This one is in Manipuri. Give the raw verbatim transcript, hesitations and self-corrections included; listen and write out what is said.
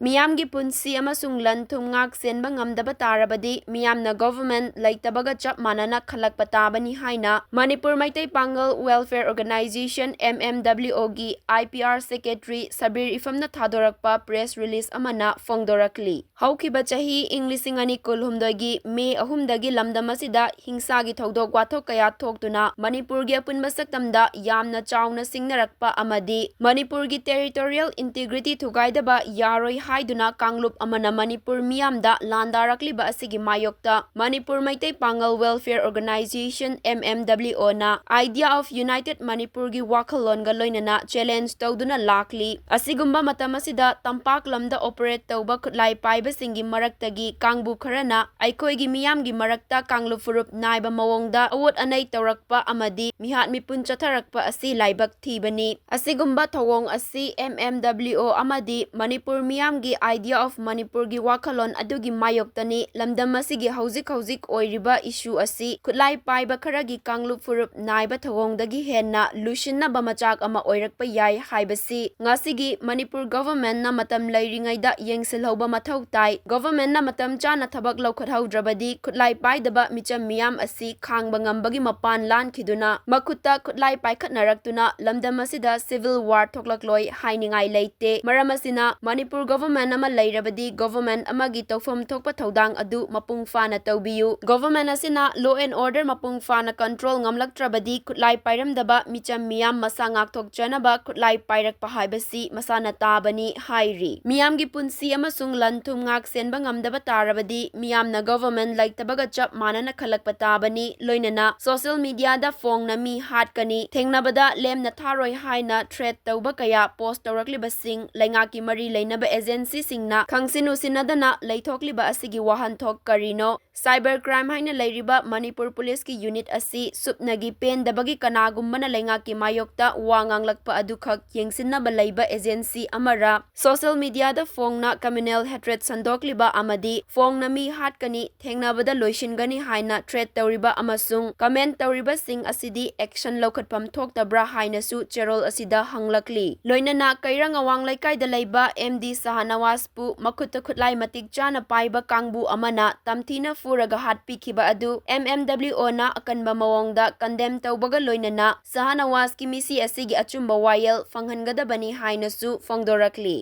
ꯃꯤꯌꯥꯝꯒꯤ ꯄꯨꯟꯁꯤ ꯑꯃꯁꯨꯡ ꯂꯟ ꯊꯨꯝ ꯉꯥꯛ ꯁꯦꯟꯕ ꯉꯝꯗꯕ ꯇꯥꯔꯕꯗꯤ ꯃꯤꯌꯥꯝꯅ government ꯂꯩꯇꯕꯒ ꯆꯞ ꯃꯥꯟꯅꯅ ꯈꯜꯂꯛꯄ ꯇꯥꯕꯅꯤ ꯍꯥꯏꯅ ꯃꯅꯤꯄꯨꯔ ꯃꯩꯇꯩ ꯄꯥꯉꯜ Welfare Organisation, M M W O, ꯒꯤ I P R secretary Sabir ꯏꯐꯝꯅ ꯊꯥꯗꯣꯔꯛꯄ press release ꯑꯃꯅ ꯐꯣꯡꯗꯣꯔꯛꯂꯤ꯫ ꯍꯧꯈꯤꯕ ꯆꯍꯤ ꯏꯪ ꯂꯤꯁꯤꯡ ꯑꯅꯤ ꯀꯨꯟꯍꯨꯝꯗꯣꯏꯒꯤ ꯃꯦ ꯑꯍꯨꯝꯗꯒꯤ ꯂꯝꯗꯝ ꯑꯁꯤꯗ ꯍꯤꯡꯁꯥꯒꯤ ꯊꯧꯗꯣꯛ ꯋꯥꯊꯣꯛ ꯀꯌꯥ ꯊꯣꯛꯇꯨꯅ ꯃꯅꯤꯄꯨꯔꯒꯤ ꯑꯄꯨꯟꯕ ꯁꯛꯇꯝꯗ ꯌꯥꯝꯅ ꯆꯥꯎꯅ ꯁꯤꯡꯅꯔꯛꯄ ꯑꯃꯗꯤ ꯃꯅꯤꯄꯨꯔꯒꯤ territorial integrity ꯊꯨꯒꯥꯏꯗꯕ ꯌꯥꯔꯣꯏ ꯍꯥꯏꯗꯨꯅ ꯀꯥꯡꯂꯨꯞ ꯑꯃꯅ ꯃꯅꯤꯄꯨꯔ ꯃꯤꯌꯥꯝꯗ ꯂꯥꯟꯗꯥꯔꯛꯂꯤꯕ ꯑꯁꯤꯒꯤ ꯃꯥꯌꯣꯛꯇ ꯃꯅꯤꯄꯨꯔ ꯃꯩꯇꯩ ꯄꯥꯉꯜ Welfare Organisation, M M W O, ꯅ Idea of United Manipur ꯒꯤ ꯋꯥꯈꯜꯂꯣꯟꯒ ꯂꯣꯏꯅꯅ challenge ꯇꯧꯗꯨꯅ ꯂꯥꯛꯂꯤ꯫ ꯑꯁꯤꯒꯨꯝꯕ ꯃꯇꯝ ꯑꯁꯤꯗ ꯇꯝꯄꯥꯛ ꯂꯝꯗ operate ꯇꯧꯕ ꯈꯨꯠꯂꯥꯏ ꯄꯥꯏꯕꯁꯤꯡꯒꯤ ꯃꯔꯛꯇꯒꯤ ꯀꯥꯡꯕꯨ ꯈꯔꯅ ꯑꯩꯈꯣꯏꯒꯤ ꯃꯤꯌꯥꯝꯒꯤ ꯃꯔꯛꯇ ꯀꯥꯡꯂꯨꯞ ꯐꯨꯔꯨꯞ ꯅꯥꯏꯕ ꯃꯑꯣꯡꯗ ꯑꯋꯣꯠ ꯑꯅꯩ ꯇꯧꯔꯛꯄ ꯑꯃꯗꯤ ꯃꯤꯍꯥꯠ ꯃꯤꯄꯨꯟ ꯆꯠꯊꯔꯛꯄ ꯑꯁꯤ ꯂꯥꯏꯕꯛ ꯊꯤꯕꯅꯤ꯫ ꯑꯁꯤꯒꯨꯝꯕ ꯊꯧꯑꯣꯡ ꯑꯁꯤ M M W O ꯑꯃꯗꯤ ꯃꯅꯤꯄꯨꯔ ꯃꯤꯌꯥꯝꯒꯤ Idea of Manipur ꯒꯤ ꯋꯥꯈꯜꯂꯣꯟ ꯑꯗꯨꯒꯤ ꯃꯥꯌꯣꯛꯇꯅꯤ꯫ ꯂꯝꯗꯝ ꯑꯁꯤꯒꯤ ꯍꯧꯖꯤꯛ ꯍꯧꯖꯤꯛ ꯑꯣꯏꯔꯤꯕ issue ꯑꯁꯤ ꯈꯨꯠꯂꯥꯏ ꯄꯥꯏꯕ ꯈꯔꯒꯤ ꯀꯥꯡꯂꯨꯞ ꯐꯨꯔꯨꯞ ꯅꯥꯏꯕ ꯊꯧꯑꯣꯡꯗꯒꯤ ꯍꯦꯟꯅ ꯂꯨꯁꯤꯟꯅꯕ ꯃꯆꯥꯛ ꯑꯃ ꯑꯣꯏꯔꯛꯄ ꯌꯥꯏ ꯍꯥꯏꯕꯁꯤ ꯉꯁꯤꯒꯤ ꯃꯅꯤꯄꯨꯔ government ꯅ ꯃꯇꯝ ꯂꯩꯔꯤꯉꯩꯗ ꯌꯦꯡꯁꯤꯜꯍꯧꯕ ꯃꯊꯧ ꯇꯥꯏ꯫ Government ꯅ ꯃꯇꯝ ꯆꯥꯅ ꯊꯕꯛ ꯂꯧꯈꯠꯍꯧꯗ꯭ꯔꯕꯗꯤ ꯈꯨꯠꯂꯥꯏ ꯄꯥꯏꯗꯕ ꯃꯤꯆꯝ ꯃꯤꯌꯥꯝ ꯑꯁꯤ ꯈꯥꯡꯕ ꯉꯝꯕꯒꯤ ꯃꯄꯥꯟ ꯂꯥꯟꯈꯤꯗꯨꯅ ꯃꯈꯨꯠꯇ ꯈꯨꯠꯂꯥꯏ ꯄꯥꯏꯈꯠꯅꯔꯛꯇꯨꯅ ꯂꯝꯗꯝ ꯑꯁꯤꯗ civil war ꯊꯣꯛꯂꯛꯂꯣꯏ ꯍꯥꯏꯅꯤꯡꯉꯥꯏ ꯂꯩꯇꯦ꯫ ꯃꯔꯝ ꯑꯁꯤꯅ ꯃꯅꯤꯄꯨꯔ government ꯑꯃ ꯂꯩꯔꯕꯗꯤ government ꯑꯃꯒꯤ ꯇꯧꯐꯝ ꯊꯣꯛꯄ ꯊꯧꯗꯥꯡ ꯑꯗꯨ ꯃꯄꯨꯡ ꯐꯥꯅ ꯇꯧꯕꯤꯌꯨ꯫ Government ꯑꯁꯤꯅ law and order ꯃꯄꯨꯡ ꯐꯥꯅ control ꯉꯝꯂꯛꯇ꯭ꯔꯕꯗꯤ ꯈꯨꯠꯂꯥꯏ ꯄꯥꯏꯔꯝꯗꯕ ꯃꯤꯆꯝ ꯃꯤꯌꯥꯝ ꯃꯁꯥ ꯉꯥꯛꯊꯣꯛꯆꯅꯕ ꯈꯨꯠꯂꯥꯏ ꯄꯥꯏꯔꯛꯄ ꯍꯥꯏꯕꯁꯤ ꯃꯁꯥꯅ ꯇꯥꯕꯅꯤ ꯍꯥꯏꯔꯤ꯫ ꯃꯤꯌꯥꯝꯒꯤ ꯄꯨꯟꯁꯤ ꯑꯃꯁꯨꯡ ꯂꯟ ꯊꯨꯝ ꯉꯥꯛ ꯁꯦꯟꯕ ꯉꯝꯗꯕ ꯇꯥꯔꯕꯗꯤ ꯃꯤꯌꯥꯝꯅ government ꯂꯩꯇꯕꯒ ꯆꯞ ꯃꯥꯟꯅꯅ ꯈꯜꯂꯛꯄ ꯇꯥꯕꯅꯤ꯫ ꯂꯣꯏꯅꯅ social media ꯗ ꯐꯣꯡꯅ ꯃꯤ ꯍꯥꯠꯀꯅꯤ, ꯊꯦꯡꯅꯕꯗ ꯂꯦꯝꯅ ꯊꯥꯔꯣꯏ ꯍꯥꯏꯅ threat ꯇꯧꯕ ꯀꯌꯥ post ꯇꯧꯔꯛꯂꯤꯕꯁꯤꯡ ꯂꯩꯉꯥꯛꯀꯤ ꯃꯔꯤ ꯂꯩꯅꯕ agency ꯁꯤꯡꯅ ꯈꯪꯁꯤꯟ ꯎꯁꯤꯟꯅꯗꯅ ꯂꯩꯊꯣꯛꯂꯤꯕ ꯑꯁꯤꯒꯤ ꯋꯥꯍꯟꯊꯣꯛ ꯀꯔꯤꯅꯣ? Cyber crime ꯍꯥꯏꯅ ꯂꯩꯔꯤꯕ ꯃꯅꯤꯄꯨꯔ ꯄꯨꯂꯤꯁꯀꯤ unit ꯑꯁꯤ ꯁꯨꯞꯅꯒꯤ ꯄꯦꯟꯗꯕꯒꯤ ꯀꯅꯥꯒꯨꯝꯕꯅ ꯂꯩꯉꯥꯛꯀꯤ ꯃꯥꯌꯣꯛꯇ ꯋꯥ ꯉꯥꯡꯂꯛꯄ ꯑꯗꯨꯈꯛ ꯌꯦꯡꯁꯤꯟꯅꯕ ꯂꯩꯕ agency ꯑꯃꯔ, social mediaꯗ ꯐꯣꯡꯅ communal hatred ꯁꯟꯗꯣꯛꯂꯤꯕ ꯑꯃꯗꯤ ꯐꯣꯡꯅ ꯃꯤ ꯍꯥꯠꯀꯅꯤ, ꯊꯦꯡꯅꯕꯗ ꯂꯣꯏꯁꯤꯟꯒꯅꯤ ꯍꯥꯏꯅ threat ꯇꯧꯔꯤꯕ ꯑꯃꯁꯨꯡ comment ꯇꯧꯔꯤꯕꯁꯤꯡ ꯑꯁꯤꯗꯤ action ꯂꯧꯈꯠꯐꯝ ꯊꯣꯛꯇꯕ꯭ꯔꯥ ꯍꯥꯏꯅꯁꯨ ꯆꯦꯔꯣꯜ ꯑꯁꯤꯗ ꯍꯪꯂꯛꯂꯤ꯫ ꯂꯣꯏꯅꯅ ꯀꯩꯔꯪ ꯑꯋꯥꯡ ꯂꯩꯀꯥꯏꯗ ꯂꯩꯕ ꯑꯦꯝ ꯗꯤ ꯁꯍꯥꯅꯋꯥꯖꯄꯨ ꯃꯈꯨꯠꯇ ꯈꯨꯠꯂꯥꯏ ꯃꯇꯤꯛ ꯆꯥꯅ ꯄꯥꯏꯕ ꯀꯥꯡꯕꯨ ꯑꯃꯅ ꯇꯝꯊꯤꯅ ꯐꯨꯔꯒ ꯍꯥꯠꯄꯤꯈꯤꯕ ꯑꯗꯨ M M W Oꯅ ꯑꯀꯟꯕ ꯃꯑꯣꯡꯗ condemn ꯇꯧꯕꯒ ꯂꯣꯏꯅꯅ ꯁꯍꯥꯅꯋꯥꯖꯀꯤ ꯃꯤꯁꯤ ꯑꯁꯤꯒꯤ ꯑꯆꯨꯝꯕ ꯋꯥꯌꯦꯜ ꯐꯪꯍꯟꯒꯗꯕꯅꯤ ꯍꯥꯏꯅꯁꯨ ꯐꯣꯡꯗꯣꯔꯛꯂꯤ꯫